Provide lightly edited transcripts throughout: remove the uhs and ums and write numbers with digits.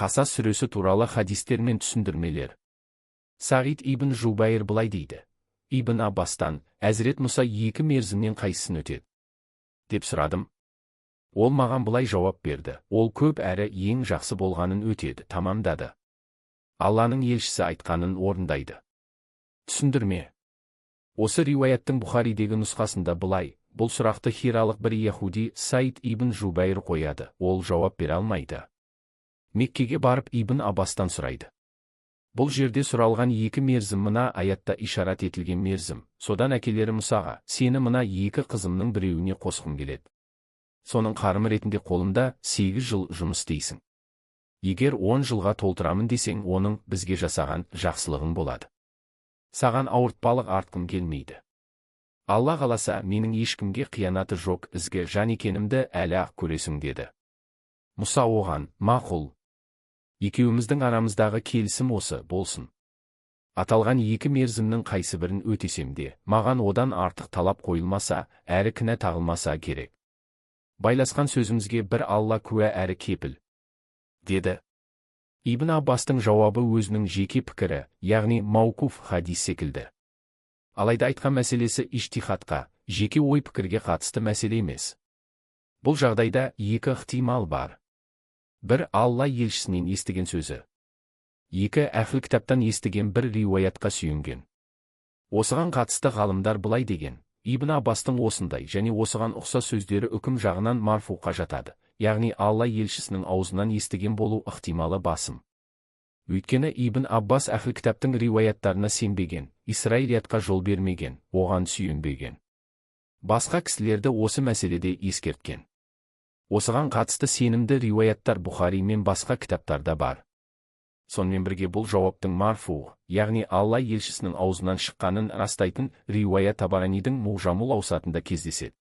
Қасас сүресі туралы хадистер мен түсіндірмелер. Сағид ибн Жубайр былай дейді: Ибн Аббастан: «Әзірет Мұса екі мерзімнен қайсысын өтеді?» деп сұрадым. Ол маған былай жауап берді: «Ол көп әрі ең жақсы болғанын өтеді, тамамдады. Алланың елшісі айтқанын орындайды». Түсіндірме. Осы риуаяттың Бұхаридегі нұсқасында былай: бұл сұрақты хиралық бір яхуди Саид ибн Жубайр қояды, ол жауап бере алмайды. Меккеге барып, Ибн Аббастан сұрайды. Бұл жерде сұралған екі мерзім мына аятта ишарат етілген мерзім. Содан әкелері Мұсаға: «Сені мына екі қызымның біреуіне қосқым келеді. Соның қарымы ретінде қолымда 8 жыл жұмыс істейсің. Егер 10 жылға толтырамын десең, оның бізге жасаған жақсылығың болады. Саған ауыртпалық артқым келмейді. Алла қаласа, менің ешкімге қиянаты жоқ ізгі жан екенімді әлі-ақ көресің», – деді. Мұса оған: «Мақұл. Екеуміздің арамыздағы келісім осы болсын. Аталған екі мерзімнің қайсы бірін өтесем де, маған одан артық талап қойылмаса, әрі кінә тағылмаса керек. Байласқан сөзімізге бір Алла куә әрі кепіл», – деді. Ибн Аббастың жауабы өзінің жеке пікірі, яғни маукуф хадис секілді. Алайда айтқан мәселесі ижтихадқа, жеке ой пікірге қатысты мәселе емес. Бұл жағдайда екі ықтимал бар. Бір, Алла елшісінен естіген сөзі. Екі, әхіл кітаптан естіген бір риуаятқа сүйенген. Осыған қатысты ғалымдар былай деген: Ибн Аббастың осындай және осыған ұқсас сөздері үкім жағынан марфуға жатады, яғни Алла елшісінің аузынан естіген болу ықтималы басым. Өйткені Ибн Аббас әхіл кітаптың риуаяттарына сенбеген, исраилиятқа жол бермеген, оған сүйенбеген. Басқа кісілерді осы мәселеде ескерткен. Осыған қатысты сенімді риуаяттар Бұхари мен басқа кітаптарда бар. Сонымен бірге бұл жауаптың марфу, яғни Алла елшісінің аузынан шыққанын растайтын риуаят Табаранидің Муғжамул Аусатында кездеседі.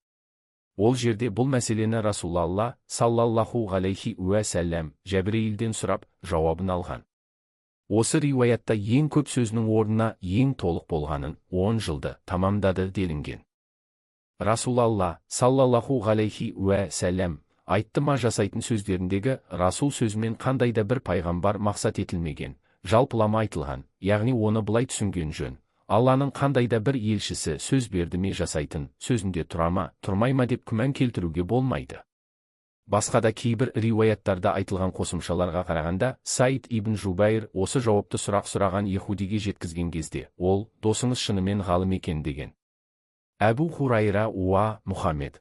Ол жерде бұл мәселені Расулалла, саллаллаху ғалейхи уә сәлләм, Жәбірейілден сұрап, жауабын алған. Осы риуаятта ең көп сөзінің орнына ең толық болғанын, 10 жылды тамамдады делінген. Расулалла, саллаллаху ғалейхи уә сәлләм, айтты ма жасайтын сөздеріндегі расул сөзімен қандай да бір пайғамбар мақсат етілмеген, жалпылама айтылған, яғни оны былай түсінген жөн: Алланың қандай да бір елшісі сөз берді ме жасайтын сөзінде тұра ма, тұрмай ма деп күмән келтіруге болмайды. Басқа да кейбір риуаяттарда айтылған қосымшаларға қарағанда, Саид ибн Жубайр осы жауапты сұрақ сұраған яхудиге жеткізген кезде, ол: «Досыңыз шынымен ғалым екен», – деген. Әбу Хурайра: «Уа, Мұхаммед!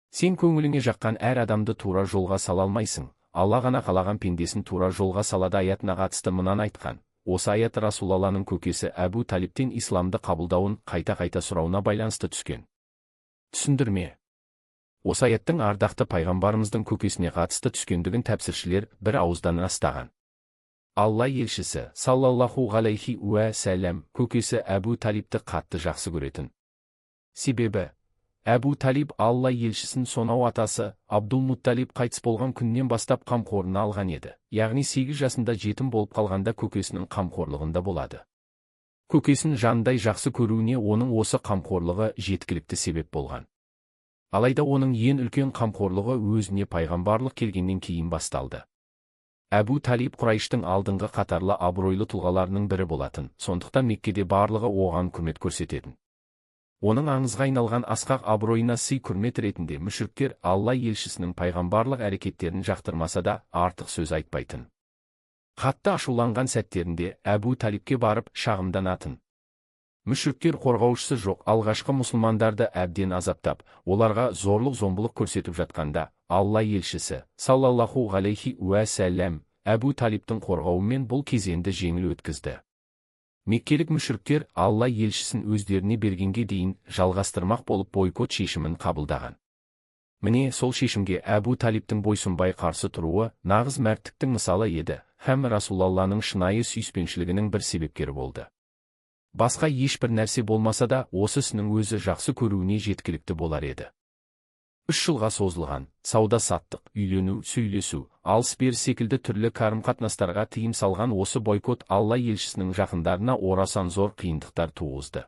Сен көңіліңе жаққан әр адамды тура жолға сала алмайсың, Алла ғана қалаған пендесін тура жолға салады» аятына қатысты мынаны айтқан. Осы аят Расулалланың көкесі Әбу Талиптен исламды қабылдауын қайта-қайта сұрауына байланысты түскен. Түсіндірме. Осы аяттың ардақты пайғамбарымыздың көкесіне қатысты түскендігін тәпсіршілер бір ауыздан растаған. Алла елшісі, саллаллаху ғалейхи уә сәлләм, көкесі Әбу Талипті қатты жақсы көретін. Себебі Әбу Талиб Алла елшісін сонау атасы Абдулмутталиб қайтыс болған күннен бастап қамқорына алған еді. Яғни 8 жасында жетім болып қалғанда көкесінің қамқорлығында болады. Көкесін жандай жақсы көруіне оның осы қамқорлығы жеткілікті себеп болған. Алайда оның ең үлкен қамқорлығы өзіне пайғамбарлық келгеннен кейін басталды. Әбу Талиб Құрайыштың алдыңғы қатарлы абыройлы тұлғаларының бірі болатын, сондықтан Меккеде барлығы оған құрмет көрсететін. Оның аңызға айналған асқақ абыройына сый құрмет ретінде мүшіріктер Алла елшісінің пайғамбарлық әрекеттерін жақтырмаса да, артық сөз айтпайтын. Қатты ашуланған сәттерінде Әбу Талибке барып шағымданатын. Мүшіріктер қорғаушысы жоқ алғашқы мұсылмандарды әбден азаптап, оларға зорлық-зомбылық көрсетіп жатқанда, Алла елшісі, саллаллаху ғалейхи уә сәлләм, Әбу Талибтің қорғауымен бұл кезеңді жеңіл өткізді. Меккелік мүшіріктер Алла елшісін өздеріне бергенге дейін жалғастырмақ болып бойкот шешімін қабылдаған. Міне, сол шешімге Әбу Талибтің бойсұнбай қарсы тұруы нағыз мәрттіктің мысалы еді һәм Расулалланың шынайы сүйіспеншілігінің бір себепкері болды. Басқа ешбір нәрсе болмаса да, осы ісінің өзі жақсы көруіне жеткілікті болар еді. 3 жылға созылған сауда-саттық, үйлену, сөйлесу, алыс-беріс секілді түрлі қарым-қатынастарға тыйым салған осы бойкот Алла елшісінің жақындарына орасан зор қиындықтар туғызды.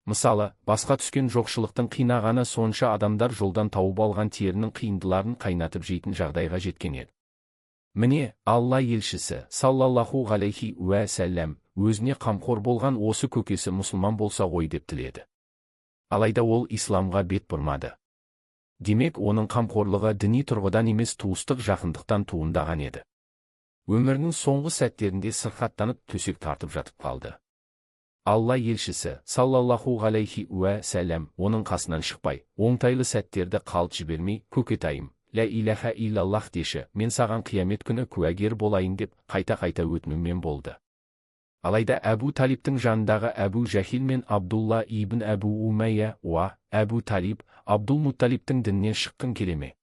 Мысалы, басқа түскен жоқшылықтың қинағаны сонша, адамдар жолдан тауып алған терінің қиындыларын қайнатып жейтін жағдайға жеткен еді. Міне, Алла елшісі, саллаллаху ғалейхи уә сәлләм, өзіне қамқор болған осы көкесі мұсылман болса ғой деп тіледі. Алайда ол исламға бет бұрмады. Демек, оның қамқорлығы діни тұрғыдан емес, туыстық жақындықтан туындаған еді. Өмірінің соңғы сәттерінде сырқаттанып төсек тартып жатып қалды. Алла елшісі, саллаллаху ғалейхи уә сәлләм, оның қасынан шықпай, оңтайлы сәттерді қалт жібермей, көкетайым, лә иләһә иллаллах деші, мен саған қиямет күні куәгер болайын деп қайта-қайта өтінумен болды. Алайда Әбу Талиптің жанындағы Әбу Жәһил мен Абдулла ибн Әбу Умайя, уа, Әбу Талиб, Абдул Мутталиптің дінінен шыққың келе ме?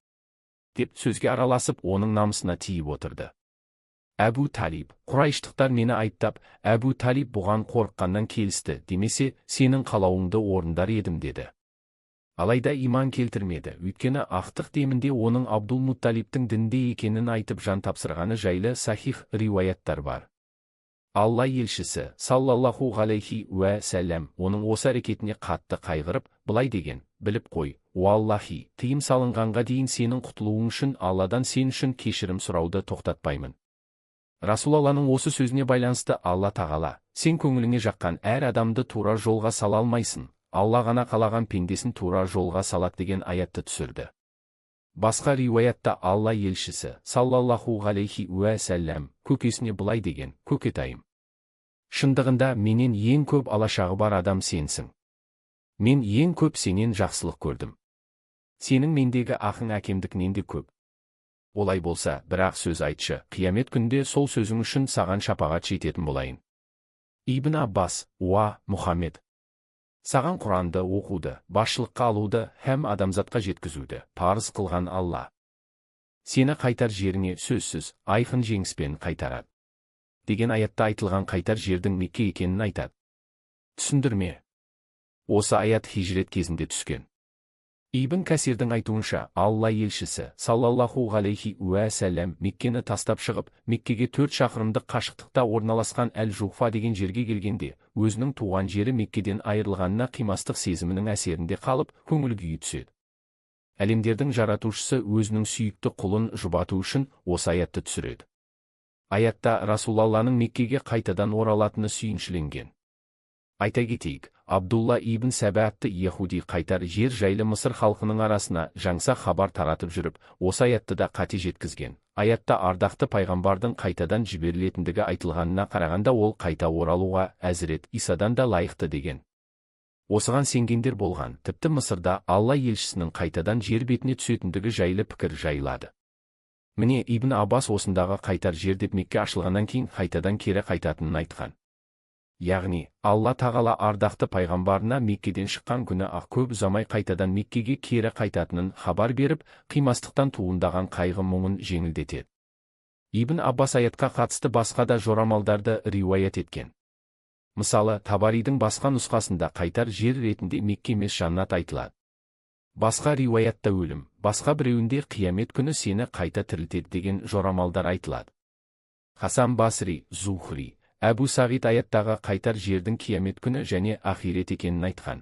Деп сөзге араласып, оның намысына тиіп отырды. Әбу Талиб, құрайыштықтар мені айыптап, Әбу Талиб бұған қорыққаннан келісті, демесе, сенің қалауыңды орындар едім деді. Алайда иман келтірмеді, өйткені ақтық демінде оның Абдул Мутталиптің дінде екенін айтып жан тапсырғаны жайлы сахих риуаяттар бар. Алла елшісі, саллаллаху ғалейхи уә сәлләм, оның осы әрекетіне қатты қайғырып, былай деген: біліп қой, уаллахи, тыйым салынғанға дейін сенің құтылуың үшін Алладан сен үшін кешірім сұрауды тоқтатпаймын. Расулалланың осы сөзіне байланысты Алла тағала, сен көңіліңе жаққан әр адамды тура жолға сала алмайсың, Алла ғана қалаған пендесін тура жолға салады деген аятты түсірді. Басқа риуаятта Алла елшісі, саллаллаху ғалейхи уә сәлләм, көкесіне былай деген: көкетайым, шындығында менен ең көп алашағы бар адам сенсің. Мен ең көп сенен жақсылық көрдім. Сенің мендегі ақың әкемдікінен де көп. Олай болса, бірақ сөз айтшы, қиямет күнде сол сөзің үшін саған шапағат жететін болайын. Ибн Аббас, уа, Мұхаммед, саған Құранды оқуды, басшылыққа алуды һәм адамзатқа жеткізуді парыз қылған Алла. Сені қайтар жеріңе сөзсіз, айқын жеңіспен қайтарады. Деген аятта айтылған қайтар жердің Мекке екенін айтады. Түсіндірме. Осы аят хижрет кезінде түскен. Ибн Кәсирдің айтуынша, Алла елшісі, саллаллаху ғалейхи уә сәлләм, Меккені тастап шығып, Меккеге 4 шақырымдық қашықтықта орналасқан Әл-Жуфа деген жерге келгенде, өзінің туған жері Меккеден айырылғанына қимастық сезімінің әсерінде қалып, көңіл күйі түседі. Әлемдердің жаратушысы өзінің сүйікті құлын жұбату үшін осы аятты түсіреді. Аятта Расулалланың Меккеге қайтадан оралатыны сүйіншіленген. Айта кетейік, Абдулла ибн Сәбә атты яһуди қайтар жер жайлы Мысыр халқының арасына жаңсақ хабар таратып жүріп, осы аятты да қате жеткізген. Аятта ардақты пайғамбардың қайтадан жіберілетіндігі айтылғанына қарағанда ол қайта оралуға Әзірет Исадан да лайықты деген. Осыған сенгендер болған, тіпті Мысырда Алла елшісінің қайтадан жер бетіне түсетіндігі жайлы пікір жайылады. Міне, Ибн Аббас осындағы қайтар жер деп Мекке ашылғаннан кейін қайтадан кері қайтатынын айтқан. Яғни, Алла тағала ардақты пайғамбарына Меккеден шыққан күні ақ көп ұзамай қайтадан Меккеге кері қайтатынын хабар беріп, қимастықтан туындаған қайғы мұңын жеңілдетеді. Ибн Аббас аятқа қатысты басқа да жорамалдарды риуаят еткен. Мысалы, Табаридің басқа нұсқасында қайтар жер ретінде Мекке емес жаннат айтылады. Басқа риуаятта өлім, басқа біреуінде қиямет күні сені қайта тірілтеді деген жорамалдар айтылады. Хасан Басри, Зухри, Әбу Сағид аяттағы қайтар жердің қиямет күні және ақирет екенін айтқан.